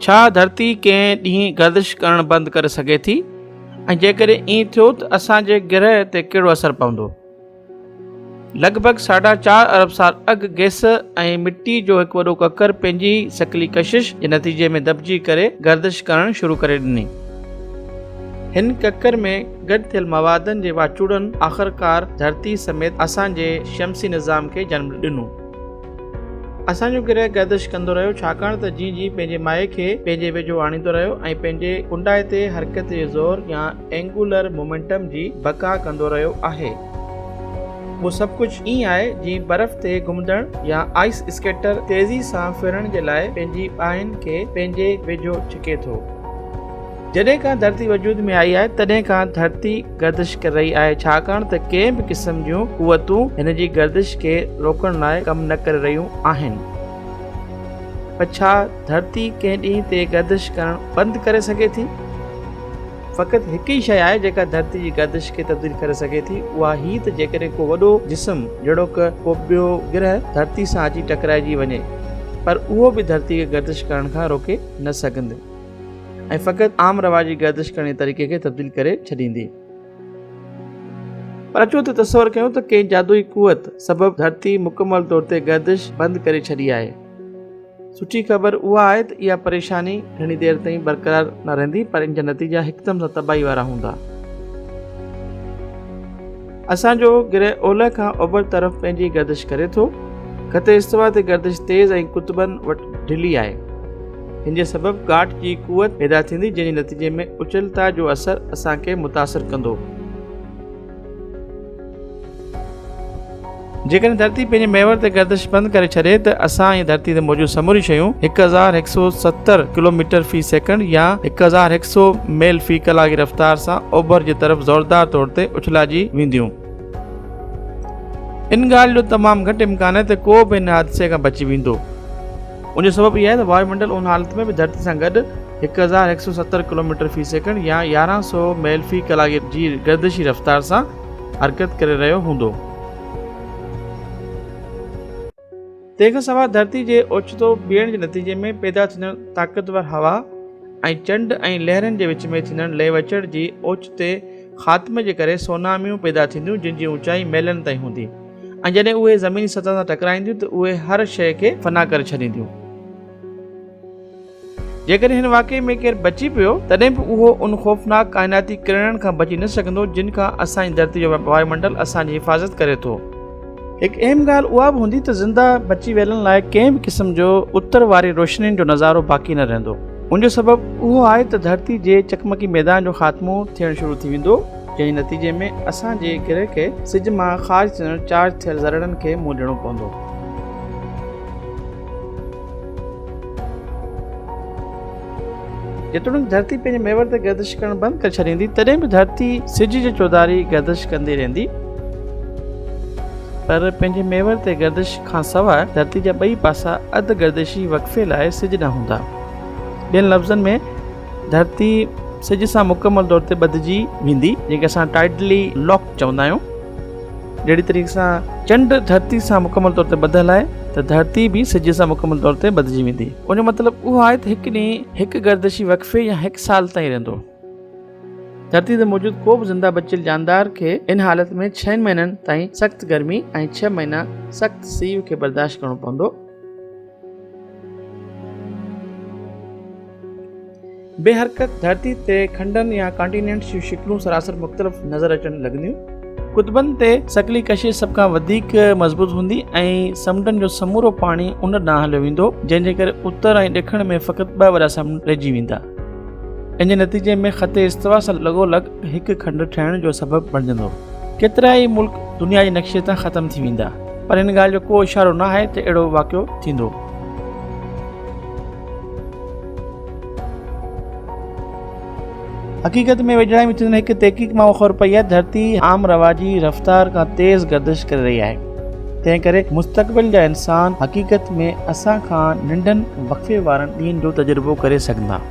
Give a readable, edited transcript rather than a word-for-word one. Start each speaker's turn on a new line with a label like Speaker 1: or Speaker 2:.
Speaker 1: ڇا ڌرتي ڪنهن ڏينهن گردش ڪرڻ بند ڪري سگهي ٿي ۽ جيڪڏهن ائين ٿيو ته اسان جي گرهه تي ڪهڙو اثر پوندو؟ لڳ ڀڳ ساڍا چار ارب سال اڳ گئس ۽ مٽي جو هڪ وڏو ڪڪر پنهنجي ثقلي ڪشش جي نتيجي ۾ دٻجي ڪري گردش ڪرڻ شروع ڪري ڏني. هن ڪڪر ۾ گڏ ٿيل موادن جي واچوڙن آخرڪار ڌرتي سميت اسان جي شمسي نظام کي جنم ڏنو. اسان جو گرهه گردش ڪندو رهيو ڇاڪاڻ ته جيئن جيئن پنهنجي مائع کي پنهنجي ويجهو آڻيندو رهيو ۽ پنهنجي ڪنڊائتي حرڪت جي زور يا اينگولر مومينٽم جي بقا ڪندو رهيو آهي. اهو سڀ ڪجهه ائين آهي جيئن برف تي گهمندڙ يا آئس اسڪيٽر تيزي سان ڦرڻ جي لاء پنهنجي ٻانهن کي پنهنجي ويجهو ڇڪي ٿو. جڏهن کان ڌرتي وجود ۾ آئي آهي تڏهن کان ڌرتي گردش ڪري رهي آهي ڇاڪاڻ ته ڪنهن به قسم جون قوتون هن جي گردش کي روڪڻ لاء ڪم نه ڪري رهيون آهن. پر ڇا ڌرتي ڪنهن ڏينهن تي گردش ڪرڻ بند ڪري سگهي ٿي؟ فقط هڪ ئي شيء آهي جيڪا ڌرتي جي گردش کي تبديل ڪري سگهي ٿي اها هي ته جيڪڏهن ڪو وڏو جسم جهڙوڪ ڪو ٻيو گرهه ڌرتي سان اچي ٽڪرائجي وڃي پر اهو به ڌرتي کي گردش ڪرڻ کان روڪي نه سگهندو. ۽ فقط عام رواجي گردش ڪرڻ جي طريقي کي تبديل ڪري ڇڏيندي. پر اچو ته تصور ڪيون ته ڪنهن جادوئي قوت سبب ڌرتي مڪمل طور تي گردش بند ڪري ڇڏي آهي. سٺي خبر اها آهي ته اها پريشاني گهڻي دير تائين برقرار نه رهندي پر ان جا نتيجا هڪدم سان تباهي وارا هوندا. اسان جو گرهه اولهه کان اوڀر طرف پنهنجي گردش ڪري ٿو. خط استوا تي گردش تيز ۽ قطبن وٽ ڍلي آهي. هن جي سبب ڳاٽ جي قوت پيدا ٿيندي جنهن جي نتيجي ۾ اچلتا جو اثر اسان کي متاثر ڪندو. جيڪڏهن ڌرتي پنهنجي محور تي گردش بند ڪري ڇڏي ته اسان ۽ ڌرتي تي موجود سموريون شيون 1170 ڪلوميٽر في سيڪنڊ يا 1100 ميل في ڪلاڪ جي رفتار سان اوڀر جي طرف زوردار طور تي اڇلاجي وينديون. ان ڳالهه جو تمام گهٽ امڪان آهي ته ڪو به ان حادثي کان بچي ويندو. ان جو سبب اهو آهي ته وايو منڊل ان حالت ۾ به ڌرتي سان گڏ 1170 ڪلوميٽر في سيڪنڊ يا 1100 ميل في ڪلاڪ جي گردشي رفتار سان حرڪت ڪري رهيو هوندو. تنهن کان سواء ڌرتي جي اوچتو بيهڻ جي نتيجي ۾ پيدا ٿيندڙ طاقتور هوا ۽ چنڊ ۽ لهرن جي وچ ۾ ٿيندڙ لهوچڙ جي اوچتي خاتمي جي ڪري سوناميون پيدا ٿينديون جن جي اوچائي ميلن تائين هوندي. ۽ جڏهن اهي زميني سطح سان ٽڪرائينديون ته اهي هر شيء کي فنا ڪري ڇڏينديون. جيڪڏهن هن واقعي ۾ ڪير بچي پيو تڏهن به اهو ان خوفناڪ ڪائناتي ڪرڻن کان بچي نه سگهندو جن کان اسان جي ڌرتي جو وايومنڊل اسان جي حفاظت ڪري ٿو. هڪ اهم ڳالهه اها به هوندي ته زنده بچي ويلن لاء ڪنهن به قسم جو اتر واري روشنين جو نظارو باقي نه رهندو. ان جو سبب اهو آهي ته ڌرتي جي چقمقي ميدان جو خاتمو ٿيڻ شروع ٿي ويندو. جنهن جي نتيجي ۾ اسان جي گرهه کي سج مان خارج ٿيندڙ چارج ٿيل ذرڙن کي منهن ڏيڻو پوندو. جيتوڻيڪ ڌرتي پنهنجي محور تي گردش ڪرڻ بند ڪري ڇڏيندي تڏهن به ڌرتي سج جي چوڌاري گردش ڪندي رهندي پر پنهنجي محور تي گردش کان سواء ڌرتي جا ٻئي پاسا اڌ گردشي وقفي لاء سج ڏانهن هوندا. ٻين لفظن ۾ ڌرتي سج سان مڪمل طور تي ٻڌجي ويندي جنهن کي اسان ٽائيڊلي لاڪ چوندا آهيون. جهڙي طريقي سان چنڊ ڌرتي سان مڪمل طور تي ٻڌل آهي ته ڌرتي به سج سان مڪمل طور تي ٻڌجي ويندي. ان جو مطلب اهو آهي ته هڪ ڏينهن هڪ گردشي وقفي يا هڪ سال تائين رهندو. ڌرتي تي موجود ڪو به زنده بچيل جاندار کي ان حالت ۾ ڇهن مهينن تائين سخت گرمي ۽ ڇهه مهينا سخت سيء کي برداشت ڪرڻو پوندو. بي حرڪت ڌرتي تي کنڊن يا ڪانٽيننٽس جون شڪلون سراسر مختلف نظر اچڻ لڳنديون. قطبن تي ثقلي ڪشش سڀ کان وڌيڪ مضبوط هوندي ۽ سمنڊن جو سمورو پاڻي ان ڏانهن هليو ويندو، جنهن جي ڪري اتر ۽ ڏکڻ ۾ فقط ٻه وڏا سمنڊ رهجي ويندا. ان جي نتيجي ۾ خط استوا سان لڳو لڳ هڪ کنڊ ٺهڻ جو سبب بڻجندو. ڪيترائي ملڪ دنيا جي نقشي تان ختم ٿي ويندا. پر ان ڳالهه جو ڪو اشارو نه آهي ته اهڙو واقعو ٿيندو. حقيقت ۾ ويجهڙائي ۾ ٿيندڙ هڪ تحقيق مان اها خبر پئي آهي ته ڌرتي عام رواجي رفتار کان تيز گردش ڪري رهي آهي. تنهن ڪري مستقبل جا انسان حقيقت ۾ اسان کان ننڍن وقفي وارن ڏينهن جو تجربو ڪري سگهندا.